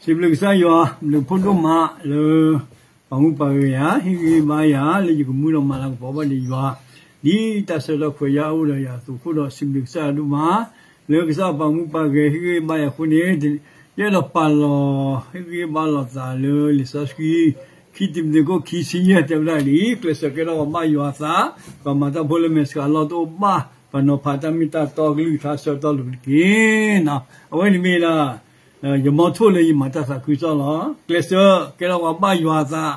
စံးဘျုးကစၢ်ယွၤ ဘျုးဖှိၣ်ဒိၣ်မးလၢ ပာ်မူပာ်ဂဲၤယၤ ဟ့ၣ်ဂံၢ်ဘါယၤ လၢယကမူဒီးမၤလၤကပီၤဘၣ်ဒီးယွၤ ဒ်တၢ်ဆၢကတီၢ်ခွဲးယာ်အိၣ်ဒီးယၤအသိးအဃိဒီး စံးဘျုးကစၢ်ဒိၣ်မး လၢကစၢ်ပာ်မူပာ်ဂဲၤဟ့ၣ်ဂံၢ်ဘါယၤအဃိန့ၣ် ယအဲၣ်ဒိးပာ်လီၤ ဟ့ၣ်ဂံၢ်ဘါလိာ်သးလၢလံာ်စီဆှံ ခံတံၤမသ့းခိၣ်ခံဆံယဲၢ် တဲဝဲဒၣ်ဒ်အံၤ, ကျဲးစၢးကဲထီၣ်ပှၤဘၣ်ယွၤအသး, ပှၤမၤတၢ်ဖိလၢမဲာ်ဆှးအလီၢ်တအိၣ်ဘၣ်, ပှၤနီၤဖးတၢ်မ့ၢ်တၢ်တီကလုၢ်ကထါဆၢကတီၢ်လိၤတက့ၢ်. အဝဲန့ၣ်မ့ၢ်ဒၣ် ယမီထိၣ်လၢယမၤတၢ်သးခုကစီၣ်လီၤ. ကျဲးစၢးကဲထီၣ်ပှၤဘၣ်ယွၤအသး,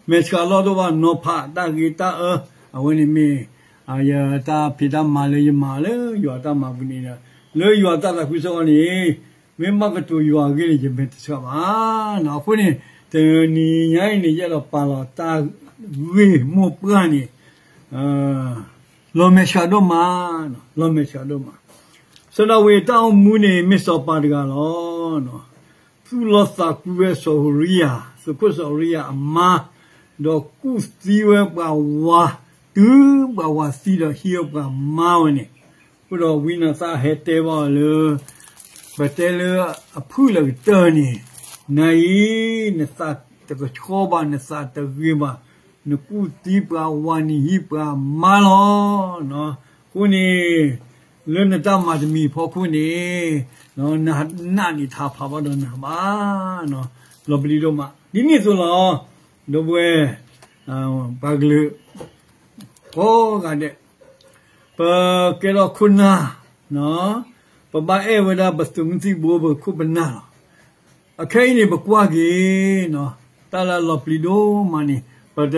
မဲာ်ဆှးအလီၢ်တအိၣ်ဘၣ် နီၤဖးတၢ်ဂ့ၤတၢ်အၢ, အဝဲန့ၣ်မ့ၢ် ယတၢ်ဖံးတၢ်မၤလၢယမၤလၢယွၤတၢ်မၤပူၤန့ၣ်ဒီး လၢယွၤတၢ်သးခုကစီၣ်န့ၣ် မ့ၢ်ဘၣ်ကတိၤယွၤအဂ့ၢ်န့ၣ် ယမဲာ်တဆှးဘၣ်. အဃိန့ၣ် တနံၤညါအံၤန့ၣ် ယအဲၣ်ဒိးပာ်လီၤတၢ်ဂ့ၢ်မိၢ်ပှၢ်န့ၣ် လီၤမဲာ်ဆှးဒိၣ်မး, လီၤမဲာ်ဆှးဒိၣ်မး. စီၤဒၤဝံးအတၢ်အိၣ်မူန့ၣ် မ့ၢ်စီၤပၤတဂၤလီၤ. သူၣ်လီသးကွံဝဲစီၤအူၤရံယၤ, သုးခိၣ်စီၤအူၤရံယၤအမါ, ဒီးကူၣ်သံဝဲပှၤဝၤ, တုၤပှၤဝၤသံဒီးဟံးဝဲပှၤမါဝဲန့ၣ်, အဃိဒီးဝံနၤသၣ်ဟဲတဲဘၣ်အီၤလၢ ပတဲလၢအဖုၣ်လၢကတၢၢ်န့ၣ်, နၤအံၤ နသးတကဆှီဘၣ်, နသးတဂ့ၤဘၣ်, နကူၣ်သံပှၤဝၤ နဟံးပှၤမါလီၤ. အဃိန့ၣ် လၢနတၢ်မၤတမံၤအဖီခိၣ်န့ၣ် နနးန့ၢ်ထးဖးဘၣ်ဒီးနၤဘၣ်. လီၤပျံၤဒိၣ်မး ဒ်န့ၣ်အသိးလီၤ. ဒီပုၢ်ဝဲၢ် ပှၤကလုာ် ကိးဂၤဒဲး ပကဲထီၣ်ခိၣ်နၢ်, ပဘၣ်အဲၣ်ဝဲဒၣ်ပသုးမုၢ်သံၣ်ဘိ ပခိၣ်ပနၢ်လီၤ. အခဲအံၤန့ၣ် ပကွၢ်က့ၤ တၢ်လၢအလီၤပျံၤဒိၣ်မးန့ၣ် ပတ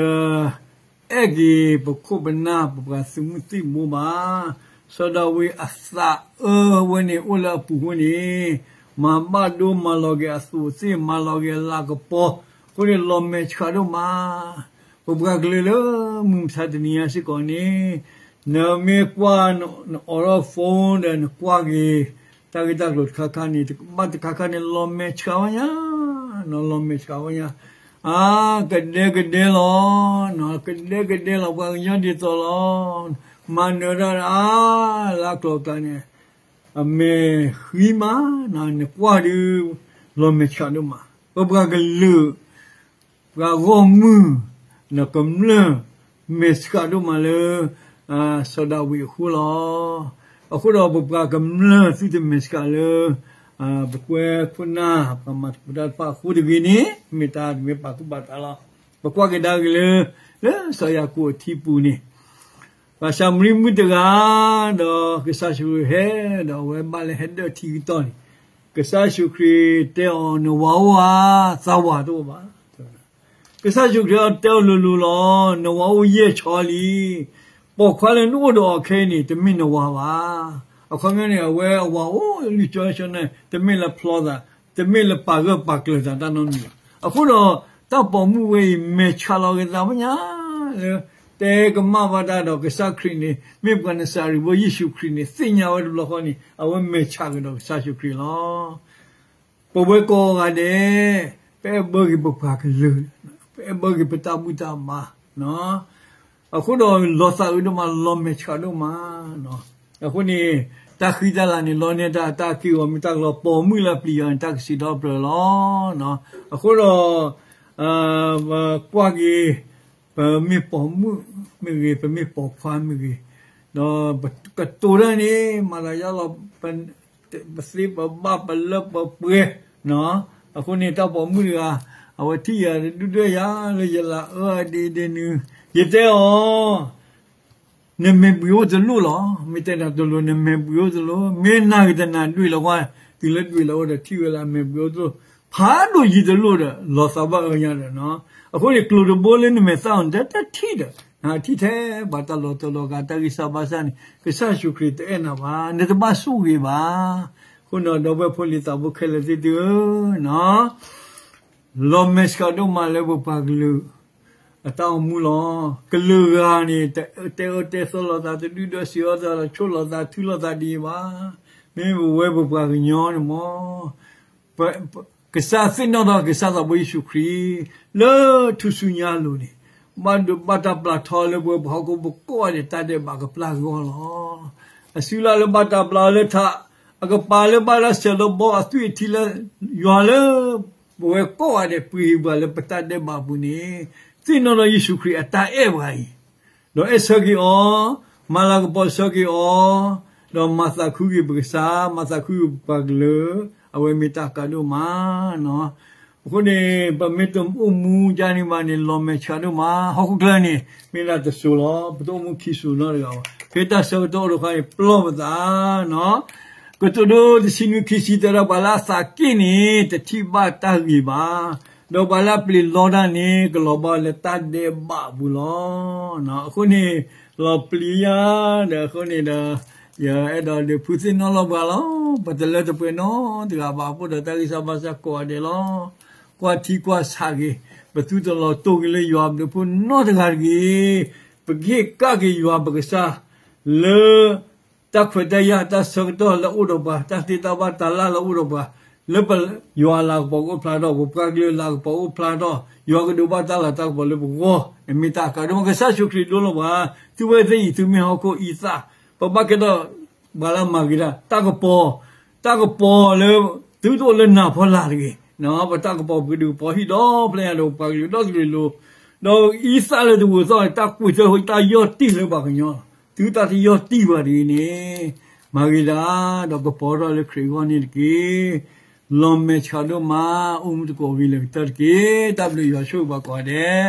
အဲၣ်က့ၤပခိၣ်ပနၢ် ပပှၤသုးမုၢ်သံၣ်ဘိဘၣ်. စီၤဒၤဝံးအသးအၢဝဲန့ၣ် အိၣ်လၢအပူၤအဃိန့ၣ် မၤဘၣ်ဒိမၤလီၤက့ၤအသူးအသ့ၣ် မၤလီၤက့ၤအလၤကပီၤ, အဃိန့ၣ်လီၤမဲာ်ဆှးဒိၣ်မး. ပပှၤကလုာ်လၢမုၢ်မဆါတနံၤညါစ့ၢ်ကီးန့ၣ် နမ့ၢ်ကွၢ် နအိးထီၣ် phone ဒီးနကွၢ်က့ၤ တၢ်ဂ့ၢ်တၢ်ကျိၤတခါခါန့ၣ် ဘၣ်တခါခါန့ၣ် လီၤမဲာ်ဆှးဝဲညါ, လီၤမဲာ်ဆှးဝဲညါ, အါ ကဒဲကဒဲလီၤ, ကဒဲကဒဲလီၤ ပှၤကညီဒ်သိးလီၤ. မၤနၢၤတၢ်အါ လၢအကျိၤအကျဲန့ၣ် အမဲာ်ဃံမး, နကွၢ်ဒုး လီၤမဲာ်ဆှးဒိၣ်မး. ပပှၤကလုာ် ပှၤဂီၢ်မုၢ် နကမျၢၢ် မဲာ်ဆှးဒိၣ်မးလၢ စီၤဒၤဝံးအဃိလီၤ. အဃိဒီးပပှၤကမျၢၢ်သုတမဲာ်ဆှးလၢ ပကွဲခိၣ်နၢ် ပှၤမၤသကိးတၢ်တဖၣ်အဃိတဂ့ၤန့ၣ် မ့ၢ်တၢ်တမ့ၢ်ပာ်သူၣ်ပာ်သးလီၤ. ပကွၢ်ကဒါက့ၤလၢ လၢစီၤယၤကိာ်အထံပူၤန့ၣ် ပှၤၡၤမရံမုၣ်တဂၤ ဒီးကစၢ်ယ့ၣ်ၡူးခရံာ်ဟဲ ဒီးအဝဲဘၣ်လၢဟဲဒၢၣ်ထံကတီၢ်န့ၣ် ကစၢ်ယ့ၣ်ၡူးခရံာ်တဲအီၤ နဝၤအိၣ်ဧါ, သးဝၤတအိၣ်ဘၣ်. ကစၢ်ယ့ၣ်ၡူးခရံာ်တဲအီၤလိၤလိၤလီၤ, နဝၤအိၣ်ယဲၢ်ဆီလံ. ပိာ်ခွါလၢနအိၣ်ဒီးအီၤခဲအံၤန့ၣ် တမ့ၢ်နဝၤဘၣ်. အခီပညီန့ၣ် အဝဲအဝၤအိၣ်လွံၢ်ကၠိဆၢန့ၣ် တမ့ၢ်လၢဖျီသး, တမ့ၢ်လၢပာ်ဂၢၢ်ပာ်ကျၢၤသးတၢ်နီတမံၤဘၣ်. အဃိဒီး တၢ်ပိာ်မုၣ်ဝဲအံၤ မဲာ်ဆှးလီၤက့ၤသးပညါ လၢ တဲကမၣ်ဘၣ်တၢ်ဒီးကစၢ်ခရံာ်န့ၣ် မ့ၢ်ပှၤနစၤရ့းဖိယ့ၣ်ၡူးခရံာ်န့ၣ် သ့ၣ်ညါဝဲတဘျီဃီန့ၣ် အဝဲမဲာ်ဆှးက့ၤဒီးကစၢ်ယ့ၣ်ၡူးခရံာ်လီၤ. ပဝဲကိးဂၤဒဲး ပအဲၣ်ဘၢက့ၤပပှၤကလုာ်, ပအဲၣ်ဘၢက့ၤပတၢ်ဘူၣ်တၢ်ဘါ အဃိဒီးလီၤသးအုးဒိၣ်မး လီၤမဲာ်ဆှးဒိၣ်မး. အဃိန့ၣ် တၢ်ဃံတၢ်လၤန့ၣ် လီန့ၢ်တၢ် တၢ်က့ၢ်ဂီၤမ့ၢ်တၢ်ကလီၤ ပိာ်မုၣ်လၢအပျံၤယွၤန့ၣ် တၢ်ကစံးထီၣ်ပတြၢၤလီၤ. အဃိဒီး ပကွၢ်က့ၤ ပမ့ၢ်ပိာ်မုၣ်မ့ၢ်ဂ့ၤ, ပမ့ၢ်ပိာ်ခွါမ့ၢ်ဂ့ၤ, ဒီးပကတိၤတၢ်န့ၣ် မၤသးယါလီၤ ပသ့ပဘၣ်ပလၢပပှဲၤ, အဃိန့ၣ် တၢ်ပိာ်မုၣ်တဂၤ အဝဲထံၣ်ယၤတဒုၣ်ဒွဲၣ်ယၤလၢယလၤအၢအဒ့ဒ့နုၤ, ယတဲအီၤ နမဲာ်ဘှံးအိၣ်တလိၣ်လီၤ. မ့ၢ်တဲနၤတလိၤ နမဲာ်ဘှံးအိၣ်တလိၣ်, မ့ၢ်နာ်ဂ့ၤတနာ်ဒွံးလီၤဝဲ, တုၤလၢဒွံးလီၤဝဲဒီးထံၣ်ဝဲလၢအမဲာ်ဘှံးအိၣ်တလိၣ်, ဖးဒိၣ်ယံၤတလိၣ်ဒီး လီၤသးဘၣ်အၢညါဒီးနီၤ. အဃိန့ၣ် ကျိၤတဘိလၢနမဲာ်သၣ်အီၤန့ၣ် တထံၣ်ဒီး နထံၣ်ထဲပှၤတၢ်လီၤတၢ်လီၤဂာ်တၢ်ဂံၢ်စၢ်ဘါစၢ်န့ၣ် ကစၢ်ယ့ၣ်ၡူးခရံာ်တအဲၣ်နၤဘၣ်, နတဘၣ်ဆိၣ်ဂ့ၤဘၣ်. အဃိန့ၣ် ဒီပုၢ်ဝဲၢ်ဖိလံၤသးဘိခဲလၢာ်သ့ၣ်သုဧၢ, လီၤမဲာ်ဆှးဒိၣ်မးလၢပပှၤကလုာ် အတၢ်အိၣ်မူလီၤ. ကလုာ်ဂၤန့ၣ် တဲအၢတဲသီလိာ်သး တဒုၣ်ဒွဲၣ်စံးအၢသီလိာ် ဆိၣ်လိာ်သးထုးလိာ်သးဒ်အံၤဘၣ်. မ့မ့ၢ်ပဝဲပပှၤကညီန့ၣ်မ့ၢ် ကစၢ်သ့ၣ်နီၣ်ထီၣ်ကစၢ်သးဘိယ့ၣ်ၡူးခရံာ် လၢထူၣ်စုညါအလိၤန့ၣ် ဘၣ်ဒိဘၣ်တၢ်ပျၢ်ထီလၢပဝဲပှၤဟီၣ်ခိၣ်ဖိကိးဂၤဒဲးတၢ်ဒဲးဘးကပျၢ်ဂီၢ်လီၤ. အစုလၢ်လၢဘၣ်တၢ်ပျၢ်အီၤလၢထး အကပၤလၢဘၣ်တၢ်ဆၢထၢၣ်ဘီအသွံၣ်အထံလၢ ယွၤလၢပဝဲကိးဂၤဒဲး ပှ့ၤဟ့ၣ်ပှၤလၢပတၢ်ဒဲးဘးအပူၤန့ၣ်, သ့ၣ်နီၣ်ဒီးယ့ၣ်ၡူးခရံာ်အတၢ်အဲၣ်ပှၤအံၤ, ဒီးအဲၣ်ဆၢက့ၤအီၤ, မၤလၤကပီၤဆၢက့ၤအီၤ, ဒီးမၤသးခုက့ၤပကစၢ်, မၤသးခုက့ၤပပှၤကလုာ်, အဝဲမ့ၢ်တၢ်ကါဒိၣ်မး. အဃိန့ၣ် ပမ့ၢ်တအိၣ်မူဒ်န့ၣ်ဘၣ်န့ၣ် လီၤမဲာ်ဆှးဒိၣ်မး. ဟီၣ်ခိၣ်ချၢန့ၣ် မ့ၢ်ဒၣ်တစိၤလီၤ. ပတအိၣ်မူခံစိၤနီတဂၤဘၣ်. ဖဲတၢ်ဆၢကတီၢ်အိၣ်တခါန့ၣ် ပလီၢ်ပသး ကတိၤဒိတဆံနွံခံဆံတဲဒီး ပှၤလၢအသးက့ၣ်န့ၣ် တထံၣ်ဘၣ်တၢ်ဂ့ၤဘၣ်, ဒီးပှၤလၢအပျံၤလီတၢ်န့ၣ် ကလီၤဘၣ်လၢတၢ်ဒဲးဘးအပူၤလီၤ. အဃိန့ၣ် လီၤပျံၤယၤဒီး အဃိန့ၣ်ဒီး ယအဲၣ်ဒိးဒုးဖုသ့ၣ်နီၣ်လီၤပှၤလီၤ. ပတလၢတပှဲၤနီတဂၤဘၣ် အိၣ်ဒီးတၢ်ဂံၢ်စၢ်ဘါစၢ်ကိးဂၤဒဲးလီၤ. ကွၢ်ထံကွၢ်ဆးက့ၤ, ပသုတလီၤတိၢ်က့ၤလၢယွၤဘျုးဖှိၣ်နီတဂၤတဂ့ၤ. ပကဟ့ၣ်ကဒါက့ၤယွၤပကစၢ် လၢ တၢ်ခွဲးတၢ်ယာ်တၢ်ဆၢကတီၢ်လၢအအိၣ်ဒီးပှၤ, တၢ်သ့တၢ်ဘၣ်တၢ်လၢ်လၢအအိၣ်ဒီးပှၤ, လၢပယွၤအလၤကပီၤကအိၣ်ဖျါထီၣ်, ပပှၤကလုာ်အလၤကပီၤအိၣ်ဖျါထီၣ်, ယွၤကဒိးဘၣ်တၢ်လၤတၢ်ကပီၤလၢပဂီၢ်, မ့ၢ်တၢ်ကါဒိၣ်မး. ကစၢ်ယ့ၣ်ၡူးခရံာ်ဒိလီၤပှၤ, သုဝဲသ့ၣ်အံၤ သုမ့ၢ်ဟီၣ်ခိၣ်အံသၣ်, ပဘၣ်ကဲထီၣ် ပှၤလၢအမၤဂ့ၤတၢ်, တၢ်ကပီၤ, တၢ်ကပီၤလၢ သုတအိၣ်လၢနၤဖီလာ်တဂ့ၤ, ပတၢ်ကပီၤပကဒုးကပီၤဟံၣ်ဒီဖျၢၣ်ညါဒီး ပှၤကလုာ်ဒီကလုာ်လိၤ, ဒီးအံသၣ်လၢတဝၢၤသီၣ်န့ၣ် တၢ်ကွံာ်တၢ်ဟိတၢ်ယီၢ်တံၢ်လၢပှၤကညီလီၤ. သုတၢ်တယီၢ်တံၢ်ဘၣ်တဂ့ၤန့ၣ်, မၤဂ့ၤဒၣ်, ဒီးကပီၤထီၣ်လၢခရံာ်အဂီၢ်န့ၣ်တက့ၢ်. လီၤမဲာ်ဆှးဒိၣ်မး, အိၣ်မူတကိးဂ့ၤလၢာ်ကတၢၢ်တက့ၢ်. တၢ်ဘျုးယွၤဆိၣ်ဂ့ၤပှၤကိးဂၤဒဲး.